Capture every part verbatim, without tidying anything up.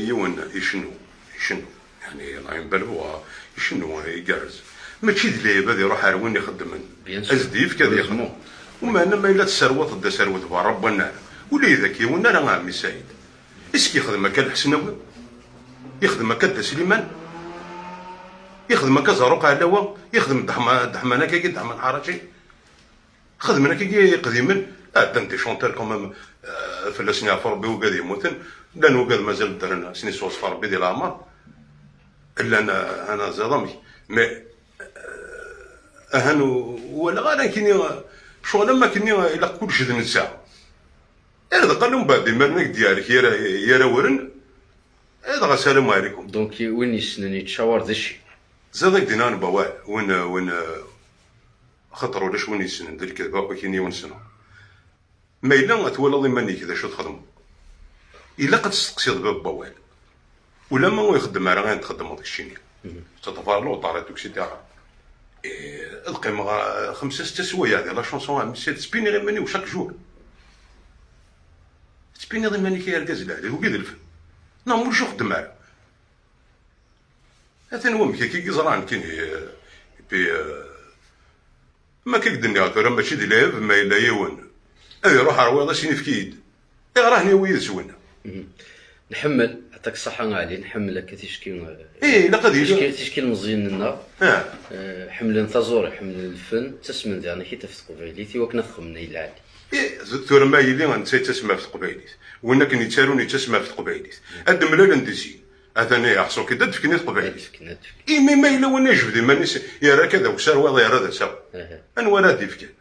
Yiwen icennu, icennu. Yeɛni, Ibrahim Balboa, icennu, igerrez. Mačči d lɛib ad iruḥ ar win ixeddmen. Bien sûr. Ad s-d-yefk ad yexdem. Heureusement. Umeɛna ma yella tesserwateḍ-d aserwet berra n wannar, ula d yiwen ara, a ɛemmi Saɛid. Est-ce que yexdem akka Lḥesnawi? Yexdem akka Dda Sliman? Yexdem akka Zaruq Ɛlawa? Yexdem Dda Ḥma-, Dda Ḥman akkagi, Dda Ḥman Ḥaraci? Xedmen akkagi iqdimen, ɛeddan des chanteurs quand même, euh, fell-asen yeɛfu Rebbi wigad yemmuten, llan wigad mazal ddren, asen yesweṣfa Rebbi di leɛmer, llan, euh, anaẓiḍ amek. Mais, euh, ahan u-, walaɣ ara kini, euh, ccɣel am akkenni, euh, ilaq kullec d netta. Ad qqalen mbeɛd imaren ad k-d-yeɛrek yir, yir awren, eh, dɣa salam ɛlikum. Donc, win yessnen yettcawar d cci. Ziḍ ak-d-inɣen wawal, win, win, eh, axaṭer ulac win yessnen d lkedba akk akin yiwen ssneɣ. Ma yella twalaḍ iman-ik d acu txedmeḍ, ilaq ad testeqsiḍ bab n wawal. Ulamma ur ixeddem ara ayen txeddmeḍ keččini. Mhm. Teṭṭfar luṭar, et cetera. Eh, ad qqimeɣ, eh, xemsa, setta swayeɛ di la chanson, a mmi Saɛid, ttpiniɣ iman-iw chaque jour. Tettpiniḍ iman-ik ay argaz lɛali, wagi d lfen. Neɣ mulac ur xeddem ara. Atan wamek akka i yeẓra nekkini, eh, et puis, eh, ma akka i k-d-nniɣ tura mačči d lɛib, ma yella yiwen ad iruḥ ar wayeḍ ad s-yini efk-iyi-d. Ayɣer ahen yawi yid-s winna? Mhm. Nḥemmel, aṭak ṣṣaḥa a Ɛli, nḥemmel akka ticki, eh, Eh, ilaq ad yili. Ticki, ticki ilmeẓyen-nneɣ, Ah. eh, ḥemmlen taẓuri, ḥemmlen lfen, ttasmen diɣen akka i taf teqbaylit, i wakken ad xedmen ay lɛali. Eh, tura ma yili netta yettasem ɣef teqbaylit, win akken yettarun yettasem ɣef teqbaylit, ad d-mlalen di sin, atan ihi, xṣuk-id ad d-fken i teqbaylit. Ad d-fken, ad d-fken. Imi ma yella win ijbed iman-is, yerra akka d awsar, wayeḍ yerra d asawen. Aha. Anwa ara d-ifken?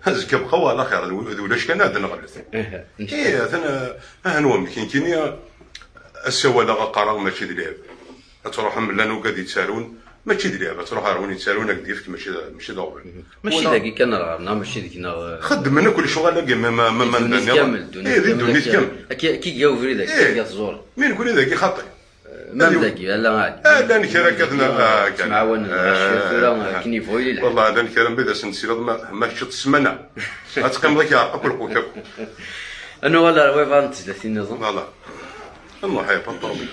Azekka bqa wa laxir, d ulac kan ad nɣellet. Aha. Ih, atan, ah, ah, anwa amek nekkini, ad sawaleɣ, ad qqareɣ mačči d lɛib. Ad truḥem, llan wigad yettarun, mačči d lɛib, ad truḥ ar win yettarun, ad k-d-yefk, mačči d, mačči d aɣbel. Mhm. Mačči wala dagi kan ara ɣer, neɣ mačči deg-neɣ, eh, xeddmen akk lecɣal-agi, ma, ma, ma, ma ddunit kamel, ddunit kamel. Eh, di ddunit kamel. Akka, akka i iga ubrid, akka i iga tẓuri. Mi nekni dagi xaṭi. Mam dagi, ala ɛad. Ala nekra akka, ttemɛawanen, tura akken yebɣu yili lḥal. Wallah, ala nekra mbi d asen-tesliḍ ma, ma kečč ssmana. Ad teqqimeḍ ak yeɛreq akk lqut akk. Ad nuɣal ar wayeḍ n tezlatin nniḍen. Voilà. Nruḥ, pas de problème.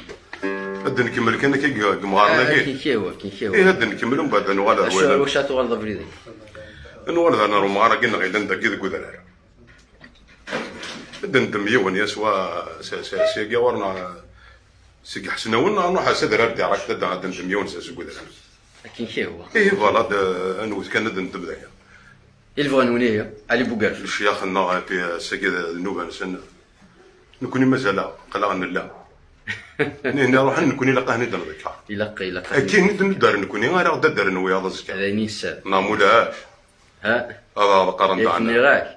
Ad d-nkemmel kan akka deg, deg umɣar-nni. Ah, akken kihwa, akken kihwa. Ih, ad d-nkemmel, umbeɛd ad nuɣal ar wayeḍ. Acu, acu ad tuɣaleḍ abrid-agi? Ad nuɣal ar umɣar-agi neɣ yellan dagi deg udrar. Ad d-neddem yiwen, yeswa s, s, s, seg ɣur-neɣ, seg Ḥesnawen, neɣ nruḥ s adrar direct, ad d-, ad d-neddem yiwen s, seg udrar. Akken kihwa. Ihi, voilà, ad, ad nwet kan ad d-neddem d aya. I lebɣi-nwen ihi, Ɛli Bugerf? Lecyax-nneɣ, et puis, ass-agi d, d nnuba-nsen. Nekkni mazal-aɣ, aql-aɣ nella. Nihni ruḥen, nekkni ilaq ad ten-id-nḍekker. Ilaq, ilaq. Akken i d-nuddar nekkni, ara ɣ-d-addaren wiyaḍ azekka. D ayen i yesser. Neɣ mulac. Ha? Ad aɣ-qqaren daɣen. Nniɣ-ak.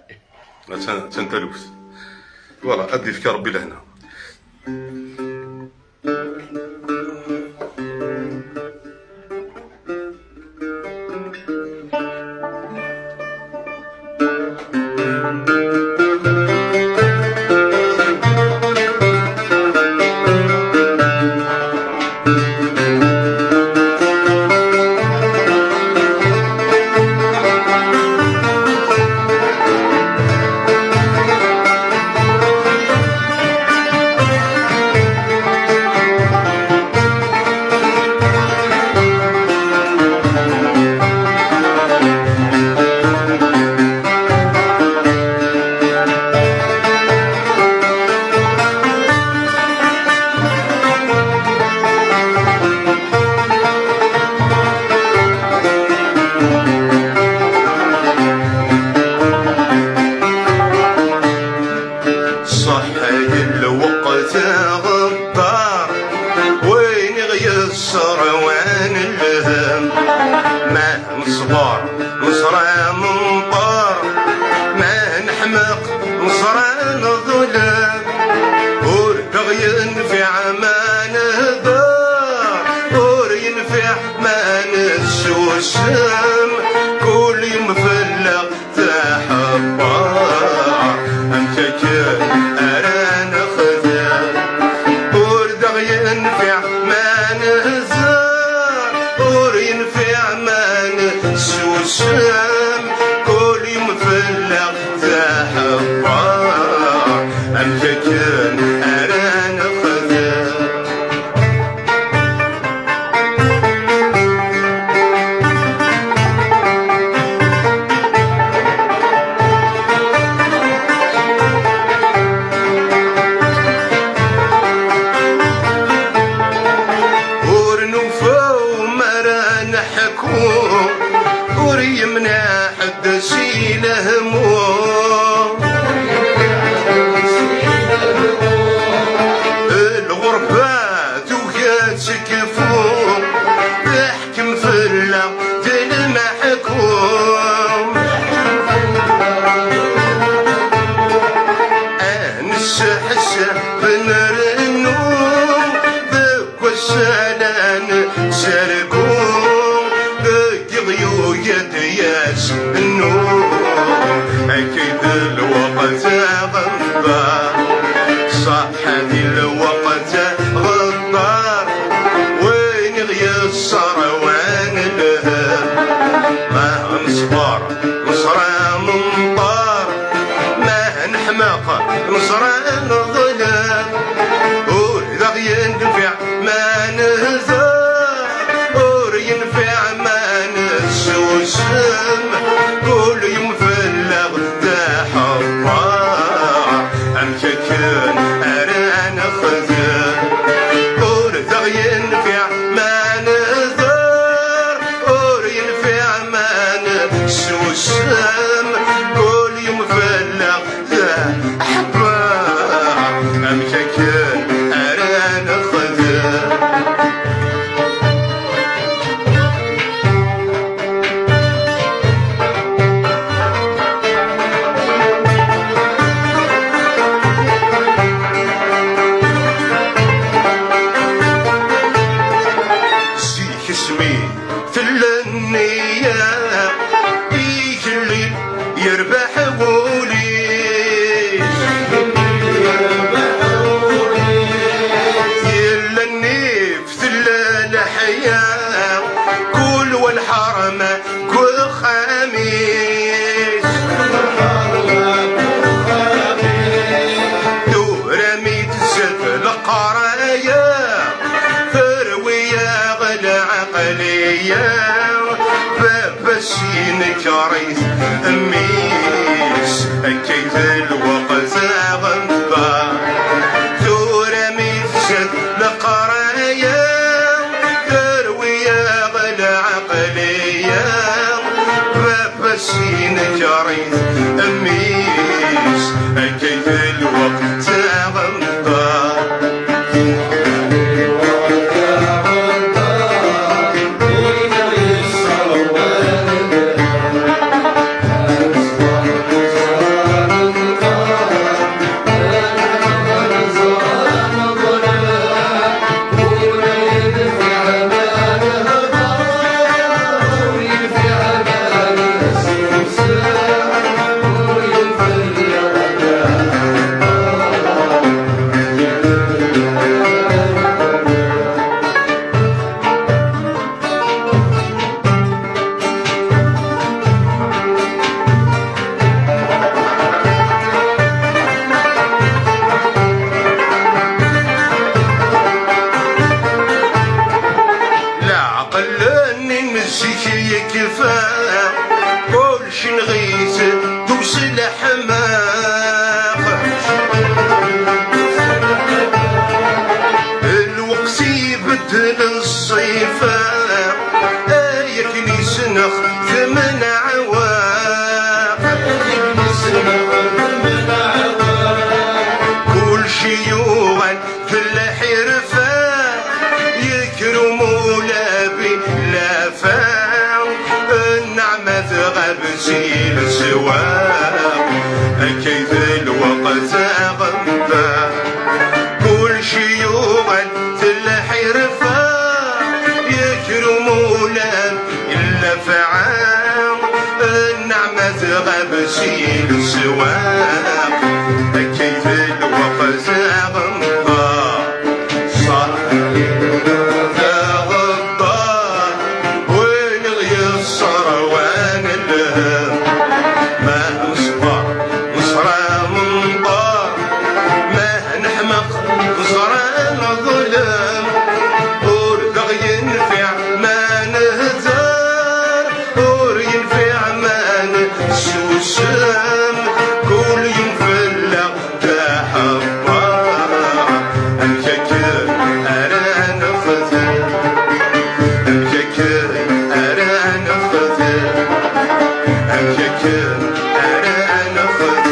Attan, attan taluft. Voilà, ad d-yefk Rebbi lehna. Ṣṣeḥḥa n lweqt ɣeddar, win i ɣ-yesserwan lhem. Ma neṣber, neṣra menṭer, ma neḥmeq, neṣra neḍlem. Ur aɣ-yenfiɛ ma nehder, ur yenfiɛ ma nessusem. Kul yum fell-aɣ teḥḍer, amek akken ara nexdem? Ur d aɣ-yenfiɛ ma nehder, ur yenfiɛ ma nessusem. Kul yum fell-aɣ teḥḍer, amek akken ara nexdem? Qqar-aya terwi-yaɣ lɛeqliya, baba-s yenker-it mmi-s, akka i d lweqt aɣenba. Tura mi tzad leqraya, terwi-yaɣ lɛeqliya, baba-s yenker-it mmi-s, akka i d lweqt aɣenba. Leɛqel-nni n zik yekfa, kullec nɣit-t s leḥmaq. Lweqt ibeddel ṣṣifa, ay akken i s-nexdem neɛwaq. Kullec yuɣal d lḥirfa, yekker umulabi lafa, nneɛma tɣab si leswaq, akka i d lweqt aɣenba. Kullec yuɣal d lḥirfa, yekker umulabi lafa, nneɛma tɣab si leswaq, akka i d lweqt aɣenba. Ṣṣeḥ d aɣebbar, win i ɣ-yesserwan lhem. Ma neṣber, neṣra menṭer, ma neḥmeq, neṣra neḍlem. Ur d aɣ-yenfiɛ ma nehder, ur yenfiɛ ma nessusem. Kul yum fell-aɣ d aḥebber. Amek akken ara nexdem? Amek akken ara nexdem? Amek akken ara nexdem?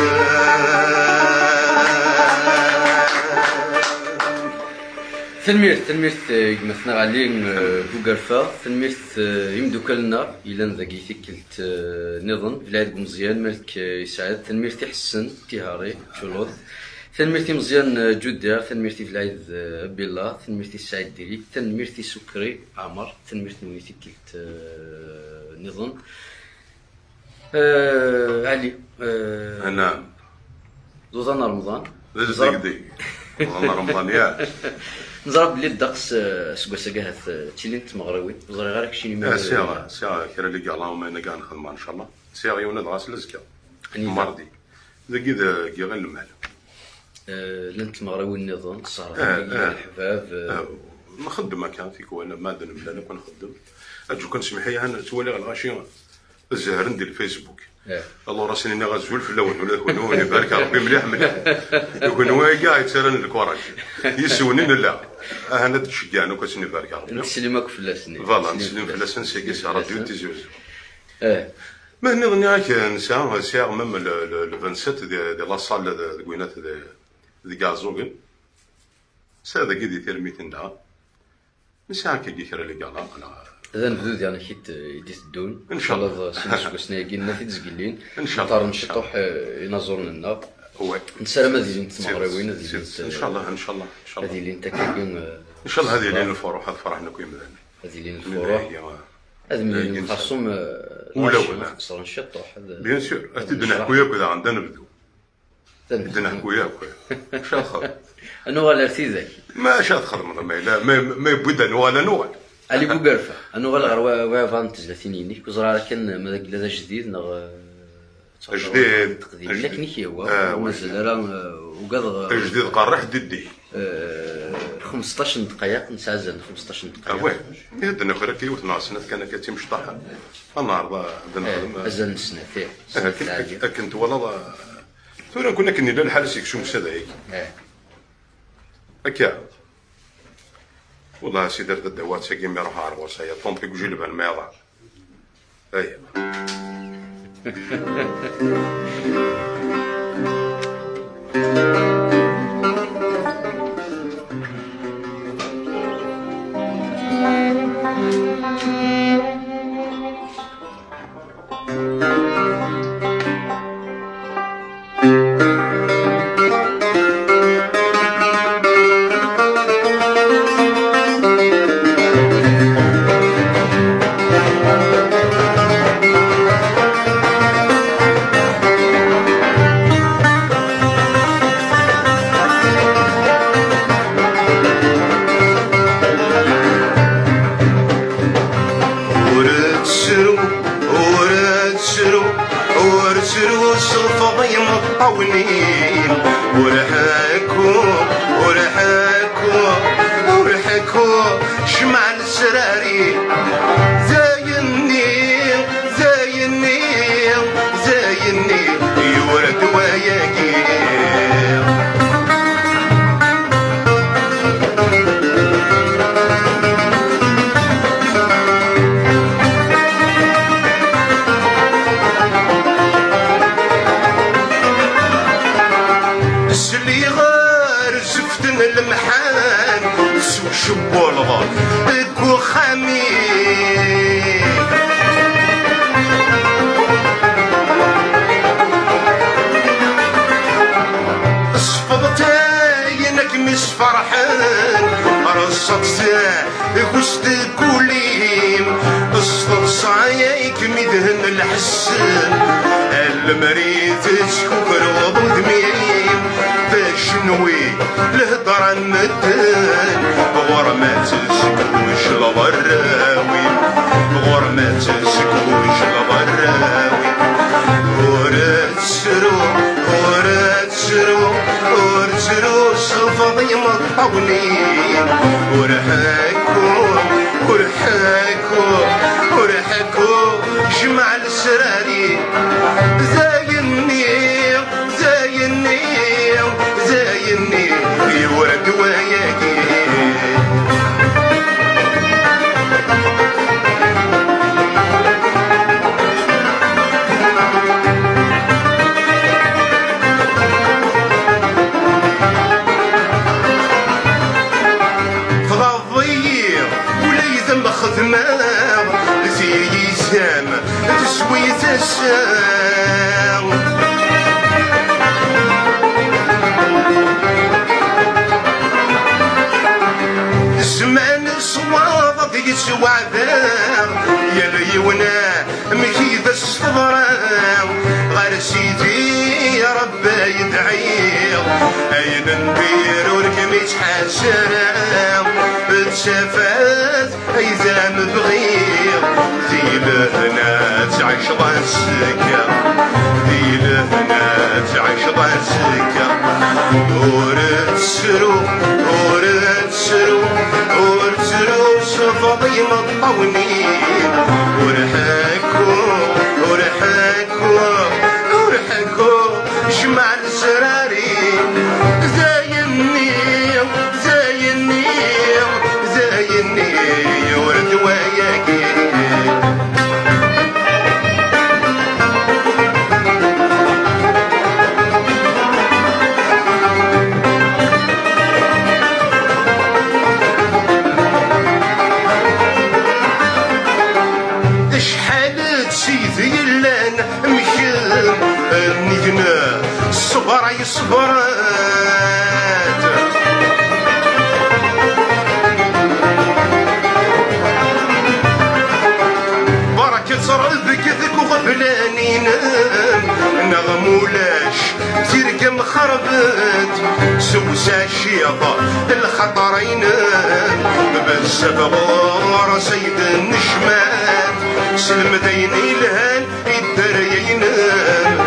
Tanemmirt, tanemmirt, eh, gma-tneɣ Ɛli, eh, Bugerfa, tanemmirt, eh, imeddukal-nneɣ yellan dagi tikkelt, eh, niḍen, Belɛid Gumezyan, Malek, eh, Isɛad, tanemmirt i Ḥsen, Tihari, Culud, tanemmirt i Meẓyan, eh, Ǧudder, tanemmirt i Belɛid, eh, Abila, tanemmirt i Sɛid Diri, tanemmirt i Sukri, Ɛmer, tanemmirt-nwen i tikkelt, eh, niḍen. Eh, Ɛli, eh, Anɛam. D uḍan n Remḍan. D ajdegdeg. Uḍan n Remḍan, ya. Neẓra belli ddeqs, eh, seg wass-agi ahat, eh, ttilint tmeɣriwin. Ur ẓriɣ ara keččini ma... Eh, sɛiɣ, sɛiɣ kra n legalan ma nexdem, ncallah. Sɛiɣ yiwen ad ɣas azekka. Anida? Mardi. Dagi d, deg Iɣil Lmal. Eh, llant tmeɣriwin nniḍen, sseṛ... Eh, eh. Leḥbab, eh. Eh, nxeddem akka, tikwal, ma d nemlal akk nxeddem. Aǧu kan semmeḥ-iyi, ha nettwaliɣ lɣaci zehhren di lfacebook. Eh. Alors, ad sen-iniɣ azul fell-awen, ula d kenwi, ibarek Ṛebbi mliḥ, mliḥ. D kenwi ay yettarran lkuraǧ. Yes-wen i nella. Ahan ad d-ceggɛen akk, ad sen-ibarek Ṛebbi. Nettsellim akk fell-asen. Voilà, nettsellim fell-asen, seg-s ṛadyu n Tizi Uzzu. Eh. Ma nniɣ-ak, nesɛa, sɛiɣ même le, le, le vingt-sept di, di la salle de, deg winat de, deg Iɛeẓẓugen. Sɛiɣ dagi di Tirmit-nneɣ. Nesɛa akkagi kra n legalan, neɣ? D anebdu diɣen i d-, i d-iteddun. Ncallah. Ncallah, sin iseggasen-agi, nna-t-id zgellin. Ncallah. Nṭerren ciṭuḥ, eh, inaẓuren-nneɣ. Ouais. Nessaram ad ilint tmeɣriwin, ad ilint, eh, ncallah, ncallah, ncallah. Ad ilint akkagi, eh, ncallah ad ilin lfuruḥ, ad ferḥen akk yimdanen. Ad ilin lfuruḥ. Ad mlilin xersum, eh, ulawen, ad qeṣṣren ciṭuḥ, ad... Bien sûr, ad t-id-neḥku yakk daɣen d anebdu. Ad t-id-neḥku yakk. Acu ad xedmeḍ? Ad nuɣal ar tidak. Ma acu ad xedmeḍ, ma yella, ma, ma yewwi-d ad nuɣal, ad nuɣal. Ali Bugerfa, ad nuɣal ɣer wa-, wayeḍ n tezlatin-inek, ur ẓriɣ ara kan ma d, yella d ajdid neɣ, eh, ajdid. Teqdimin akken i k-yehwa, ah, ur mazal ara, eh, ugadeɣ, eh, ajdid qerriḥ diddi. Eh, xemseṭṭac n ddqayeq, nesɛa azal n xemseṭṭac n ddqayeq. Awah, ad d-naker akka yiwet neɣ snat kan akka d timecṭaḥ. Ad neɛreḍ ad nexdem. Eh, azal n snat, ih, eh, snat akken, lɛali. Akken twalaḍ, eh, tura nekkni akken yella lḥal seg sumsa dayi. Eh. Akka. Wellah a sidi, ar d ddawa-tt-agi mi ruḥeɣ ar ɣur-s, aya ṭumpi deg ujilban ma yaḍar. Aya. Ur ttru, ur ttru, ur ttru s lfeḍ imeṭṭawen-im. Ur ḥekku, ur ḥekku, ur ḥekku, jmeɛ lesrar-im. D ayenni, d ayenni, d ayenni yura-d wayagi. Sliɣ ar zeft n lemḥan, teswecewwleḍ deg uxxam-ik. Sfeḍet ayen akken isferḥen, rṣet tagut deg ul-im, s teḍsa-ya i kem-idhen lḥess. A lemri tettkukruḍ udem-im, d ajenwi lhedra n medden, ɣur-m ad tezgujleḍ arraw-im, ɣur-m ad tezgujleḍ arraw-im. Ur ttru, ur ttru, ur ttru s lfeḍ imeṭṭawen-im. Ur ḥekku, ur ḥekku, ur ḥekku, jmeɛ lesrar-im. D ayenni, d ayenni, d ayenni yura-d wayagi. Tɣaḍ-iyi, ula d am xedmeɣ, tiyita-m teswi tasa. Zzman s waḍ ad yettwaɛda, yal yiwen amek i d as-teḍra. Ɣer Sidi Rebbi yedɛiɣ, ayen n dir ur kem-ittḥaz ara. D tafat ay d am-bɣiɣ, di lehna ad tɛiceḍ azekka, di lehna ad tɛiceḍ azekka. Ur ttru, ur ttru, ur ttru s lfeḍ imeṭṭawen-im. Ur ḥekku, ur ḥekku, ur ḥekku, jmeɛ lesrar-im. D ayenni, d ayenni, d ayenni yura-d wayagi. Acḥal d tid yellan mkel nnig n ṣṣber ay ṣebret. Barket Rebbi deg uɣeblan-inem, neɣ mulac tirga mxerbet. Sewseɛ ciṭ lxaṭer-inem, bezzaf ɣur-s ay d-necmat. Selmed ayen ilhan i dderya-inem,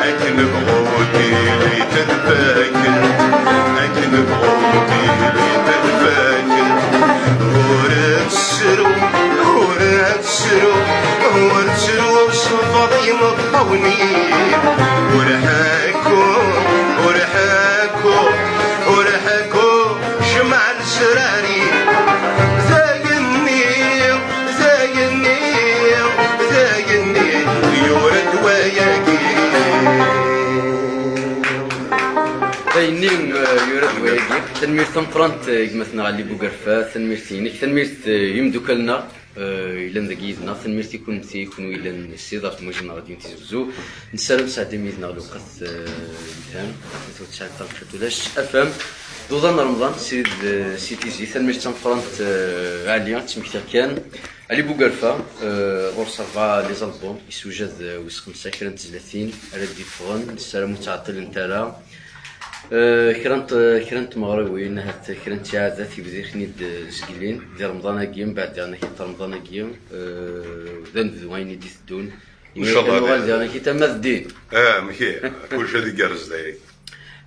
akken bɣu tili tadbakelt, akken Ur ttru, ur ttru, ur ttru, ur ttru, ṣṣbeṛ imeṭṭawen-im. Ur ḥekku, ur ḥekku, ur ḥekku, jmeɛ lesrar-im. D ayenni, d ayenni, d ayenni, yura-d wayagi. Ayenni, eh, yura-d wayagi. Tanemmirt tameqqrant, eh, i gma-tneɣ Ali Bugerfa, tanemmirt-inek, tanemmirt, eh, i yimeddukal-nneɣ, eh, yellan dagi yid-neɣ, tanemmirt i kunti, i kunwi yellan s iḍ ɣef tmujin n Radyu n Tizi Wezzu. Nessaram tesɛeddim yid-neɣ lweqt, eh, yelhan, ɣef tmurt tesɛa tameṭṭut ulac. Afam, d uḍan n Remḍan, si, eh, si Tizi, tanemmirt tameqqrant, eh, Ali, ad ttmektiɣ kan. Ali Bugerfa, eh, ɣur-s rebɛa les albums, yessewjad, eh, wis xemsa, kra n tezlatin ara d-yeffɣen, nessaram ur ttɛeṭṭilent ara. Eh, kra n t-, kra n tmeɣriwin, ahat kra n ttiɛadat, yebda-ten-id, eh, zeglin, di Remḍan-agi, mbeɛd diɣen akit Remḍan-agi, eh, d anebdu ayen i d-iteddun. Incallah. Nuɣal diɣen akit ama d ddin. Ah, amek i? Kulci ad igerrez dayri.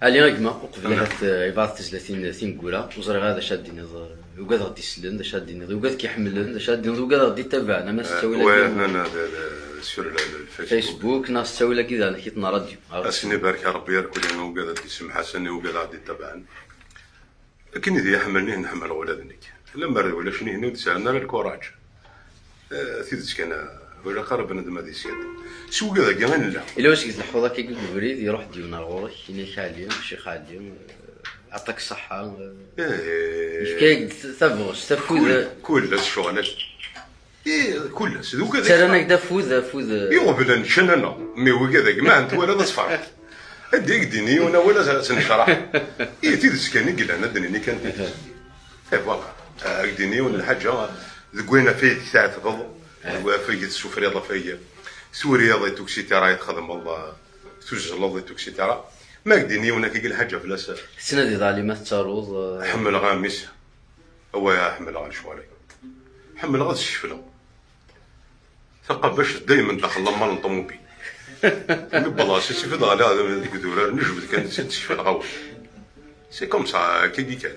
Ali, a gma, uqbel ahat, eh, ibɛaḍ tezlatin tineggura, ur ẓriɣ ara d acu ad d-tiniḍ, eh, i ugad ɣ-d-isellen, d acu ad d-tiniḍ i ugad k-iḥemmlen, d acu ad d-tiniḍ i ugad ɣ-d-ittabaɛen, ama s ttawil-agi, sur le, le Facebook. Facebook, neɣ s ttawil-agi daɣen akit n ṛadyu. Ad sen-ibarek Ṛebbi irkelli i ugad ad d-isemḥasen, i ugad ɣ-d-ittabaɛen. Akken i d-iyi-ḥemmlen, i nḥemmleɣ ula d nekk. Lemmer d ulac nihni ur d-sɛan ara lkuraǧ. Eh, tidet kan, eh, ur ilaq ara bnadem ad iskad. S wigad-agi i nella. Ila wacu deg tleḥḥuḍ akka deg ubrid, iruḥ-d yiwen ar ɣur-k, yenna-k: "Ɛli, Ccix Ɛli, eh, aṭak ṣṣeḥḥa, eh, eh, yefka-ak-d tabɣest, afud." Kul, kul ass ccɣel-agi. I kul ass, d wigad i ttarran-ak-d afud, afud, eh. Iɣeblan ččan-aneɣ, mi wigad-agi ma ɛen twala d asfar. Anda i k-d-ini yiwen awal ad s-necraḥ? I tidet kan i yellan, ad d-nini kan tidet. Eh, voilà. Ah, ak-d-ini yiwen lḥaǧa, deg wayen ɣef ay tɛetbeḍ, deg wayen ɣef ay tessufriḍ, ɣef ay turiḍ i tuksitira ay txedmeḍ, ah, tuzzleḍ i tuksitira. Ma ak-d-ini yiwen akka lḥaǧa fell-as? Tettnadiḍ ɛli ma tettaruḍ, eh? Ḥemmleɣ a mmi-s. Awa, ḥemmleɣ lecɣal-agi. Ḥemmleɣ ad skefleɣ. Taqabact daymen daxel lammal n ṭumubil. Mi balaṣ, i s-ifid ɣer deg idurar, nejbed kan, s-, ad skefleɣ awal. C'est comme ça, akkagi kan.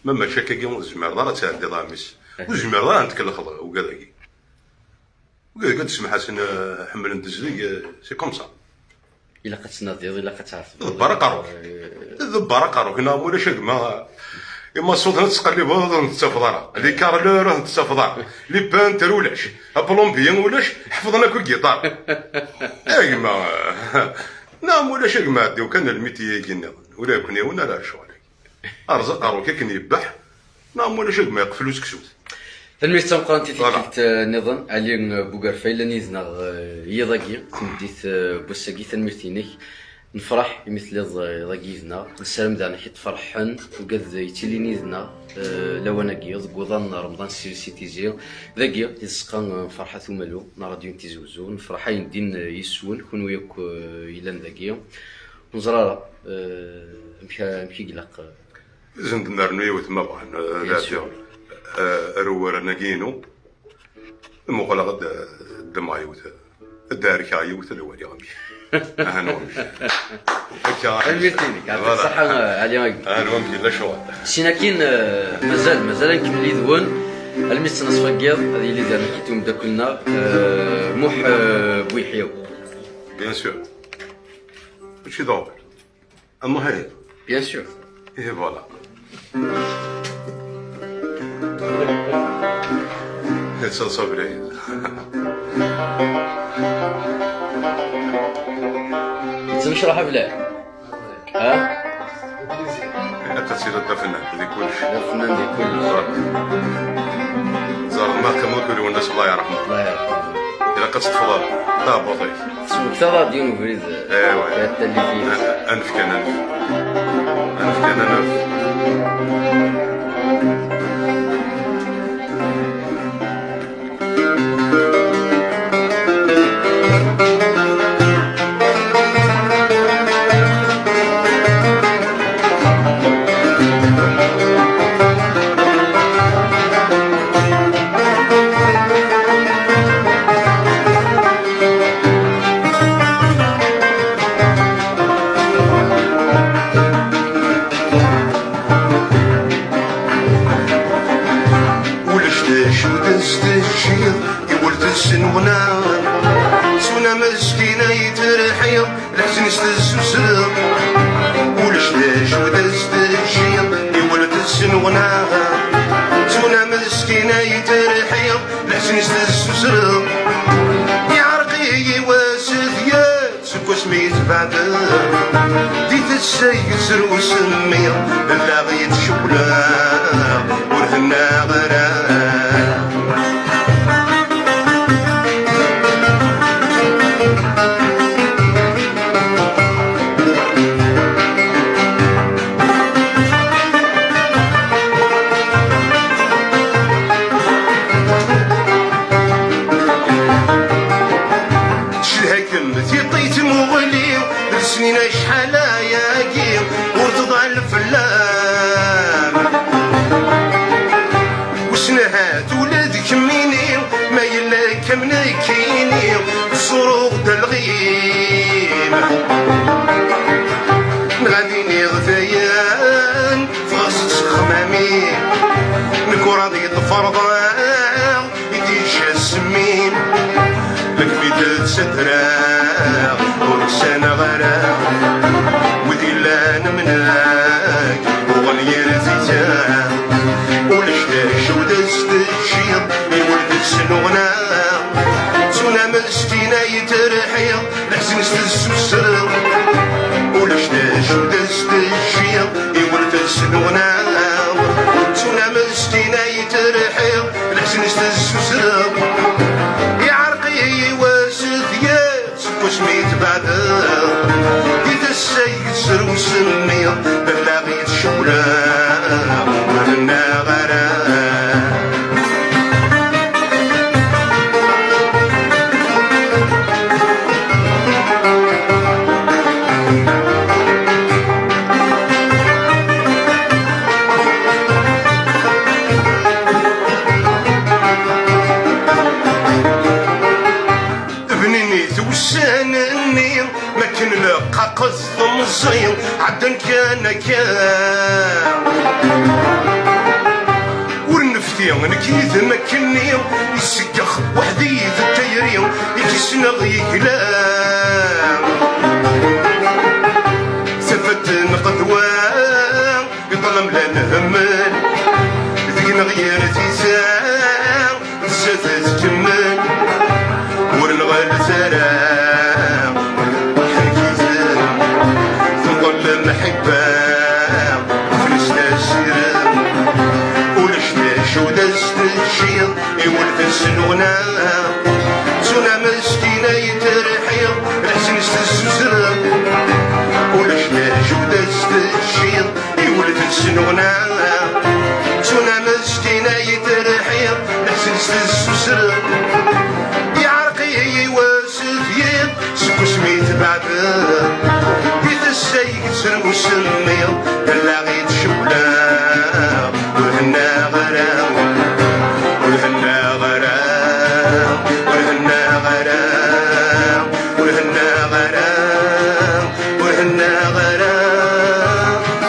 Ma mačči akkagi, ur tezmireḍ ara ad tɛeddiḍ a mmi-s. Ur tezmireḍ ara ad tkellxeḍ ugad-agi. Wigad ad d-semḥasen, eh, ḥemmlen tezdeg, eh, c'est comme ça. Ilaq ad tnadiḍ, ilaq ad tɛetbeḍ. Ḍebber aqerru-k. Eh, ḍebber aqerru-k, neɣ ma ulac a gma, imaṣuten ad tettqellibeḍ, ur ten-tettafeḍ ara. Les carreleurs ur ten-tettafeḍ ara. Les peintres ulac. Aplombier ulac, ḥefḍen akk igiṭar. A gma, neɣ ma ulac a gma, ɛeddiw kan lmitier-agi nniḍen. Ula d nekkni ur nara lecɣal-agi. Erẓ aqerru-k akken yebbeḥ, neɣ ma ulac a gma yeqfel useksut. Tanemmirt tameqqrant i tikkelt, eh, nniḍen, Ɛli, eh, Bugerfa, yellan yid-neɣ, eh, yiḍ-agi, tameddit, eh, n wass-agi, tanemmirt-inek. Nefreḥ imi telliḍ, eh, yiḍ-agi yid-neɣ. Nessaram daɣen ad k-id-ferḥen, ugad yettilin yid-neɣ, eh, lawan-agi, deg uḍan n Remḍan s, si Tizi. Dagi, di tzeqqa, eh, n Ferḥat Umalu, n Ṛadyu n Tizi Wezzu. Nefreḥ ayen din, eh, yis-wen, kunwi akk, eh, yellan dagi. Ur neẓri ara, eh, amek, amek i ilaq, eh, Zend nernu yiwet ma bɣan, eh, bien sûr. Eh, ar uwren-agi-inu, muqleɣ ad d-, ddmeɣ yiwet, ad d-arkeɣ yiwet, ad waliɣ amek. Aha, nwa amek. Akka. Tanemmirt-inek, voilà. Yeɛṭik ṣṣeḥḥa, Ɛli Agdi. Aha, nwa amek yella ccɣel. Sin akin, eh, mazal, mazal ad nkemmel yid-wen, almi d ttnaṣfa n yiḍ, ad yili da nekk d umeddakel-nneɣ, eh, Muḥ, eh, Buiḥiw. Bien sûr. Mačči d aɣbel. Amuḥ, ihi. Bien sûr. Ihi, voilà. Yettaḍsa bla. Yettnecraḥ a bla. Ha? Ilaq ad tiliḍ d afennan di kullec. D afennan di kullec. Ẓer ma qqim akk Lwennas, Allah yerḥem. Allah yerḥem. Ilaq ad teṭṭfeḍ taɛebbuḍt-ik. Tesmektaḍ-aɣ-d yiwen ubrid. Ewa. Ad talli fih. Anef kan, anef. Anef kan, anef. Iɛreq-iyi wass d yiḍ seg wasmi i tbeɛdeḍ. Di tasa yetter usemmi, allaɣ yettcewwleɣ, ur hennaɣ ara. Tcedha-kem tiṭ i tmuɣli, d lesnin acḥal ayagi ur tḍal fell-am. Wissen ahat ula d kemmini, ma yella akka am nekkini, ẓẓureɣ-d alɣim. Neɣ ad iniɣ dayen, tɣeṣṣ ttexmami, nekk ur ad yeḍfer ḍaɛ i d-iǧǧa s-, Min lekmi d-ttadreɣ ur ttanaɣ ara. Wid yellan am nekk uɣen yir tita. Ulac d acu d as-teǧǧiḍ i ur tesnuɣna. Ttun ameskin ay terḥiḍ, leḥzen s tessusreḍ. Ulac d acu d as-teǧǧiḍ i ur tesnuɣna. Ttun ameskin ay terḥiḍ, leḥzen s tessusreḍ. Iɛreq-iyi wass d yiḍ seg wasmi tbeɛdeḍ. Di tasa yetter usemmi, allaɣ yettcewwleɣ, ur hennaɣ ara. Bninit ussan-nni, makken lqaqet temẓi, ɛeddan kan akka. Ur nefti nekk yid-m akkenni, iseggex weḥd-i d tayri, i k-issneɣ yegla. Tafat n qedwa, iṭlam la nehmel, deg-neɣ yir tisa, tezza tkemmel, ur nɣellet ara, ḥerkitem, tenḍel lemḥibba, fell-as tasirem, ulac d acu d as-teǧǧiḍ, iwel tesnuɣna, ttun ameskin ay terḥiḍ, leḥzen s tessusrem, ulac d acu d as-teǧǧiḍ, iwel tesnuɣna, ttun ameskin ay terḥiḍ, leḥzen s tessusrem. Iɛreq-iyi wass d yiḍ seg wasmi tbeɛdeḍ. Di tasa yetter usemmiḍ, allaɣ yettcewwleɣ, ur hennaɣ ara, ur hennaɣ ara, ur hennaɣ ara, ur hennaɣ ara. Ur hennaɣ ara,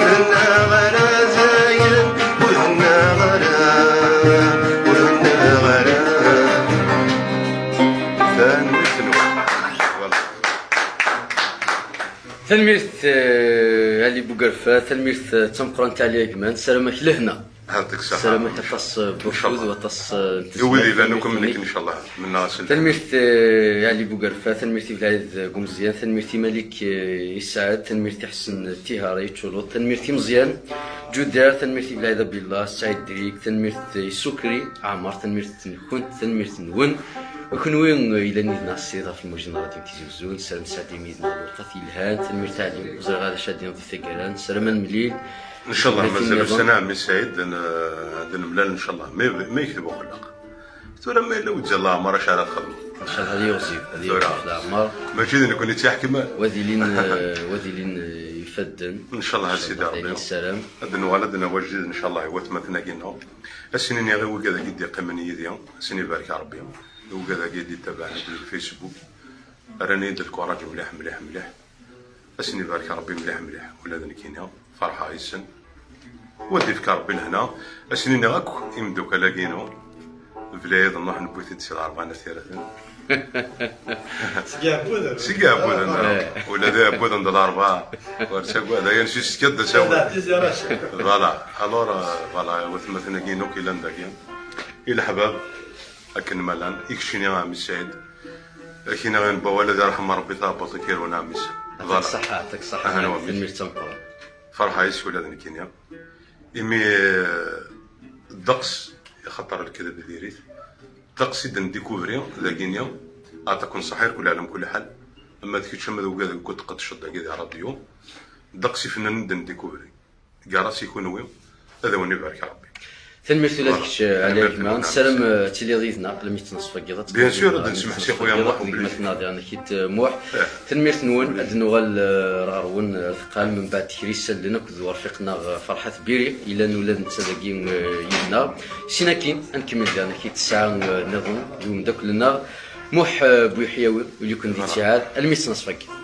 ur hennaɣ ara dayen, ur hennaɣ ara, ur hennaɣ ara. Tanemmirt-nwen. Voilà. Tanemmirt, eh, Ali Bugerfa, tanemmirt, eh, d tameqqrant a Ali Agman, ssarameɣ-ak lehna. Yeɛṭik ṣṣeḥḥa. Ssarameɣ-ak aṭas n wakud, waṭas n tezmert. I wid yellan akk am nekk, ncallah, mennaɣ-asen. Tanemmirt, eh, i Ali Bugerfa, tanemmirt i Belɛid Gumezyan, tanemmirt i Malik, eh, Isɛad, tanemmirt i Ḥsen Tihara, i Čuluṭ, tanemmirt i Meẓyan Ǧudar, tanemmirt i Belɛid Abdillah, Saɛid Drik, tanemmirt i Sukri Ɛmer, tanemmirt-nkent, tanemmirt-nwen. A kunwi, eh, yellan yid-neɣ s ɣef lmuj n Radio Tizi Uzzu, nessaram tesɛeddim yid-neɣ lewqat yelhan, tanemmirt a Ali, ur ẓriɣ ara acu ad d-tiniḍ di taggara, nessaram ad nemlil. Ncallah, mazal ussan-a, a ɛemmi Saɛid, ad n-, ad nemlal, ncallah, ma, ma yekteb uxellaq. Tura ma yella weǧǧa leɛmer, acu ara txedmeḍ? Ncallah, ad yeɣzif, ad yeɣzif leɛmer. Mačči d nekkni i tt-iḥekmen. Wa d ilin, eh, wa d ilin, eh, ifadden. Ncallah, a Sidi Ṛebbi. Nessaram. Ad nuɣal ad d-nawi ajdid, ncallah, i watmaten-agi-nneɣ. Ad sen-iniɣ i wigad-agi d-iqqimen yid-i, ad sen-ibarek Ṛebbi. I wigad-agi i d-ittabaɛen deg Facebook. Rran-iyi-d lkuraǧ mliḥ, mliḥ, mliḥ. Ad sen-ibarek Ṛebbi mliḥ, mliḥ. Ula d nekkini, ferḥeɣ yes-sen. U ad d-ifk Ṛebbi lehna. Ad sen-iniɣ akk imeddukal-agi-inu, Belɛid Nuḥ, newwi-t-id si Lɛerba n At Yiraten. Seg Iɛebbuḍen. Seg Iɛebbuḍen. Eh. Ula d Iɛebbuḍen d Lɛerba. Ur ttagad, ayen s-iskad d asawen. Voilà. Alors, euh, voilà, watmaten-agi-inu akk yellan dagi. I leḥbab. Akken ma llan, i keččini a ɛemmi Saɛid, akken i ɣin bawal ad irḥem Rebbi taɛebbuḍt i k-irun a ɛemmi Saɛid. Atak ṣaḥa, atak ṣaḥa, tanemmirt d tameqqrant. Ferḥeɣ yes-k ula d nekkini, imi eh, ddeqs, axaṭer lekdeb diri-t, ddeqs i d-ndikuvri dagini, aɛṭikum ṣaḥa irkul ɛlam kul ḥal, ama d kečč ama d ugad deg ur tqeddceḍ dagi di ṛṛadyu, ddeqs ifennanen i d-ndikuvri. Gar-as i kunwi, ad awen-ibarek Ṛebbi. Tanemmirt ula d kečč ɛli a gma, nessaram eh, ad tiliḍ yid-neɣ almi tettneṣfeḍ. Bien sûr, ad nsemmeḥ si xuya Muḥ deg matnaḍ Yanakit Muḥ. Tanemmirt-nwen, ad nuɣal eh, ɣer-wen eh, ar teqqal mbeɛd kra isallen akked urfiq-nneɣ eh, Ferḥat Biri, yellan ula d netta dagi eh, yid-neɣ. Sin akin, ad nkemmel Yanakit ssaɛa eh, nniḍen d umeddakel-nneɣ Muḥ eh, Buyeḥyawi, ul-iken di ttiɛad, almi tettneṣfeḍ.